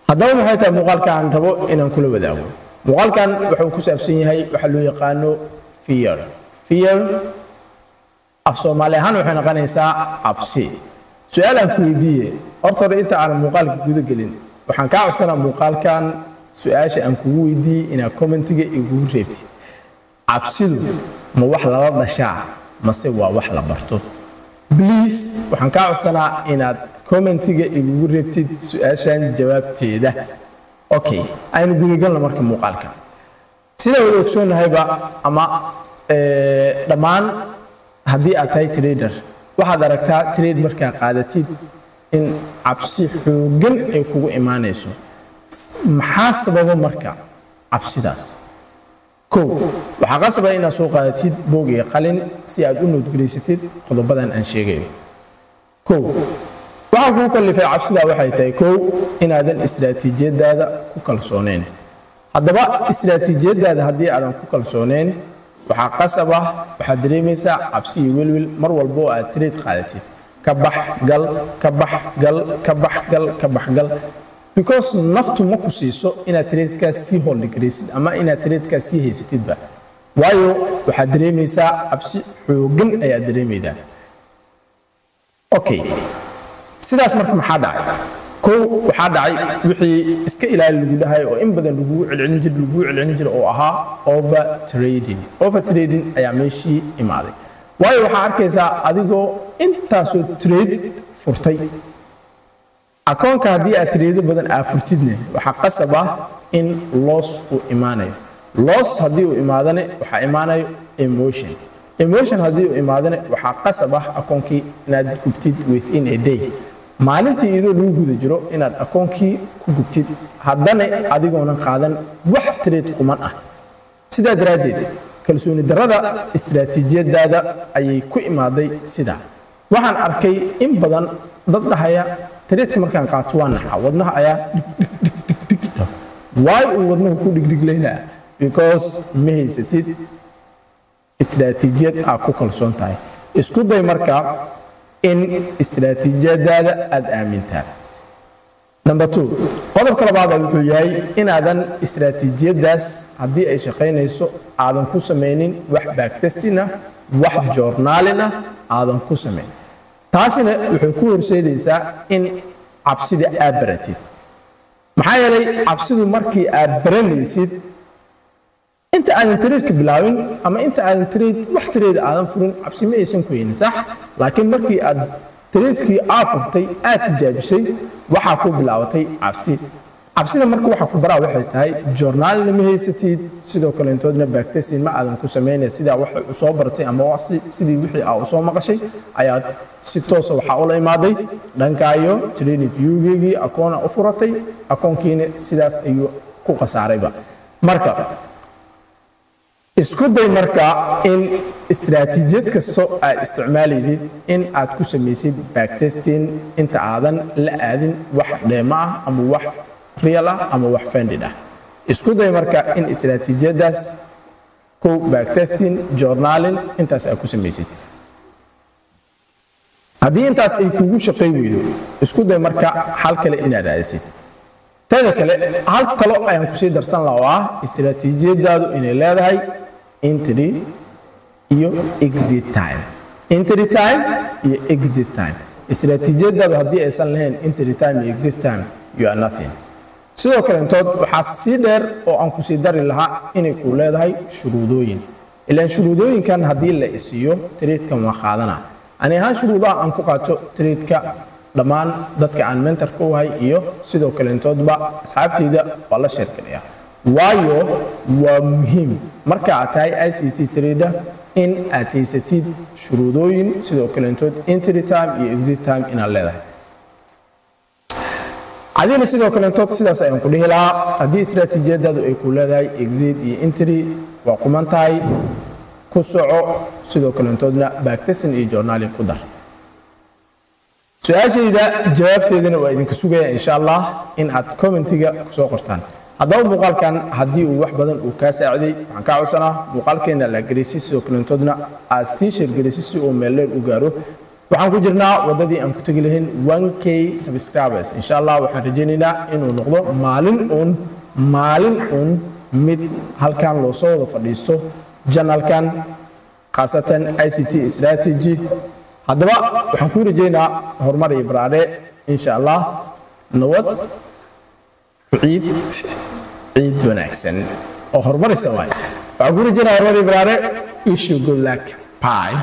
Haddaba maxay tahay muuqaalka aan rabo inaan kula wadaago? Muuqaalkan wuxuu ku saabsan yahay waxaa loo yaqaano fear. Fear af Soomaali ahaan waxay noqonaysaa cabsi. Su-aal aan ku weydiiye horta hore inta aanan muuqaalka guda gelin, waxaan kaa codsanaa muuqaalkan su-aasha aan kugu weydiiyey inaad commentiga igugu reebtid. Cabsidu ma wax lala dhashaa mase waa wax la barto? Please, waxaan kaa codsanaa inaad commentiga igugu reebtid su-aashan jawaabteeda. Okay, aynu gudagalna marka muuqaalka. Sida wada ogsoonnahayba ama dhammaan, haddii aad tahay trader, waxaad aragtaa trade markaa qaadatid in cabsi xooggan ay kugu imaanayso. Maxaa sababa marka cabsidaas? Kow, waxaa qasaba inaad soo qaadatid boog iyo qalin si aad u note garaysatid qodobadan aan sheegayo. Kow, waxaa kugu kallifay cabsidaa waxay tahay, kow, inaadan istiraatiijiyadaada ku kalsooneyn. Haddaba istiraatiijiyadaada haddii aadan ku kalsooneyn, waxaa qasab ah waxaad dareemaysaa cabsi iyo welwel mar walba oo aad trade qaadatid. Ka bax, gal, ka bax, gal, ka bax, gal, ka bax, gal, because naftu ma ku siiso inaad tradekaas sii hold garaysid ama inaad tradekaas sii haysatidba, waayo waxaad dareemaysaa cabsi xooggan ayaad dareemaydaa. Okay, sidaas marka maxaa dhacay? Kow, waxaa dhacay wixii iska ilaali lagu dhahay oo in badan lagugu celcelin jir, lagugu celcelin jira, oo ahaa over trading. Over trading ayaa meeshii imaaday, waayo waxaa arkaysaa adigoo intaasoo trade furtay akoonka. Haddii aad trade badan aad furtidne, waxaa qasab ah in loss uu imaanayo. Loss haddii uu imaadane, waxaa imaanayo emotion. Emotion haddii uu imaadane, waxaa qasab ah akoonkii inaad gubtid within a day, maalintii iyadoo lagu guda jiro inaad akoonkii ku gubtid, haddana adigoonan qaadan wax trade quman ah. Sidaa daraaddeed kalsooni darrada istiraatiijiyadaada ayay ku imaaday. Sidaa waxaan arkay in badan dad dhahaya: "Tradeka markaan qaato waa naxa, wadnaha ayaa dhig dhig dhig dhig dhig." Waay uu wadnuhu ku dhigdhiglaynaa? Because ma haysatid istiraatiijiyad aad ku kalsoon tahay. Isku day marka in istiraatiijiyadaada aad aamintaa. Number two, qodobka labaad wuxuu yahay inaadan istiraatiijiyadaas haddii ay shaqaynayso aadan ku samaynin wax backtesting ah, wax journaling ah aadan ku samayn. Taasina waxay ku horseedaysaa in cabsida aad baratid. Maxaa yeelay cabsidu markii aad baranaysid, inta aadan tradeka bilaabin ama inta aadan trade, wax trade aadan furin, cabsi ma aysan ku haynin, sax? Laakiin markii aad tradekii aad furtay, aad tijaabisay, waxaa ku bilaabatay cabsi. Cabsida marka waxa ku baraa waxay tahay journalna ma haysatid, sidoo kaleentoodna backtesting ma aadan ku samaynaya. Sidaa wax u soo baratay ama sidii wixii aa u soo maqashay ayaad si toosa waxaa ula imaaday dhankaayo trading viewgeygii, akoona u furatay, akoonkiina sidaas ayuu ku khasaarayba. Marka isku day marka in istiraatiijiyad kasto aad isticmaalaydid in aad ku samaysid backtesting inta aadan la aadin wax demo ah ama wax real ah ama wax funded ah. Isku day marka in istiraatiijiyadaas, kow, backtesting, journaling intaas aad ku samaysid. Haddii intaas ay kugu shaqay weydo, isku day marka xal kale inaad raadisid. Teda kale, hal talo ayaan kusii darsan laha oo ah istiraatiijiyadaadu inay leedahay entry iyo exit time. Entry time iyo exit time. Istiraatiijiyadaadu haddii aysan lahayn entry time iyo exit time, you are nothing. Sidoo kale intood waxaa sii dheer oo aan kusii dari lahaa inay ku leedahay shuruudooyin. Ilaan shuruudooyinkan haddii la isiiyo, tradekan waa qaadanaa. Ani ahaan shuruudaha aan ku qaato tradeka, dhammaan dadka aan mentorka u ahay iyo sidoo kaleentoodba asxaabteyda waa la share garayaa, waayo waa muhiim marka aad tahay ICT trader in aad haysatid shuruudooyin, sidoo kaleentood entry time iyo exit time inaad leedahay. Adina sidoo kaleentood sidaas ayaan ku dhihi lahaa: haddii istiraatiijiyadaadu ay ku leedahay exit iyo entry, waa quman tahay, ku soco. Sidoo kaleentoodna backtesting iyo journaling ku dar. Su-aashayda jawaabteedana waa idinka sugaya, insha Allah, in aad commentiga kusoo qortaan. Haddaba muuqaalkan haddii uu wax badan uu kaa saaciday, waxaan kaa codsanaa muuqaalkeena la garaysi, sidoo kaleentoodna aad sii share garaysi si uu meel dheer u gaaro. Waxaan ku jirnaa waddadii aan ku tegi lahayn 1K subscribers. Insha Allah waxaan rajaynaynaa inuu noqdo maalin uun, maalin uun mid halkan loo soo wada fadhiisto channelkan, khaasatan ICT Strategy. Haddaba waxaan kuu rajaynaa horumar iyo baraare insha Allah. Nabad ku ciid, ciid wanaagsan oo horumaraysa waay. Waxaan kuu rajaynaa horumar iyo baraare. Wish you good luck. Bye.